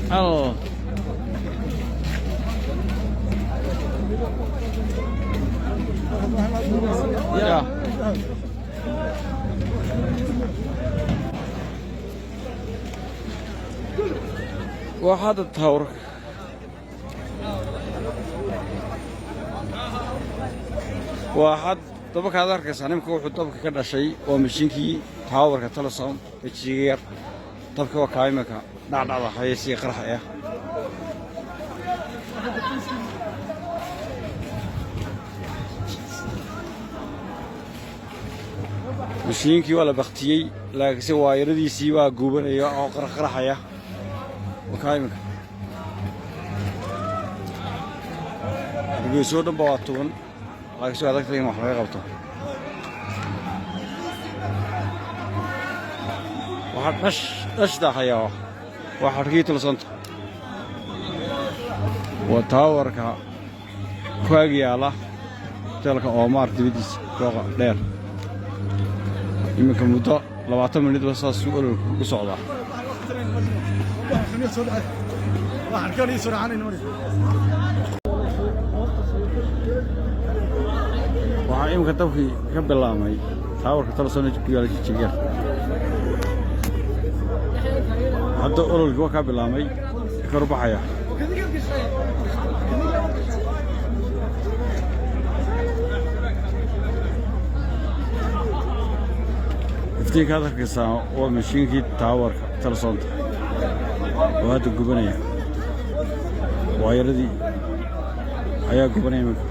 Al ya. Waa hadda tower, waa had dabakaad arkaysaa. Nimka wuxuu dabka ka dhashay waa mashiinkii towerka Telesom ee Jijiga Yar. Dabka waa kaa iminka dhacdhacda hayasiga qaraxa ah. Mashiinkii waa la baktiyey, laakiinse waayaradiisii baa gubanaya oo qarqaraxaya. Waa kaa iminka. Hargeysoo dhan ba waa tuban, laakiinse waa adagtay in wax laga qabto. Waxaa dhash dhashda hayaa waa xadhkii Telesomta, waa towerka ku ag yaala hoteelka Oomaar dibaddiisa, fooqa dheer. Iminka muddo 20 minidba saasuu ololku u socdaa. Waxaa iminka dabkii ka bilaabmay towerka Telesom ku yaala Jijiga. Hadda ololkii waa kaa bilaabmay, kor u baxaya. Iftiinka aad arkaysaa waa mashiinkii towerka Telesomta oo hadda gubanaya. Waayaradii ayaa gubanaya iminka.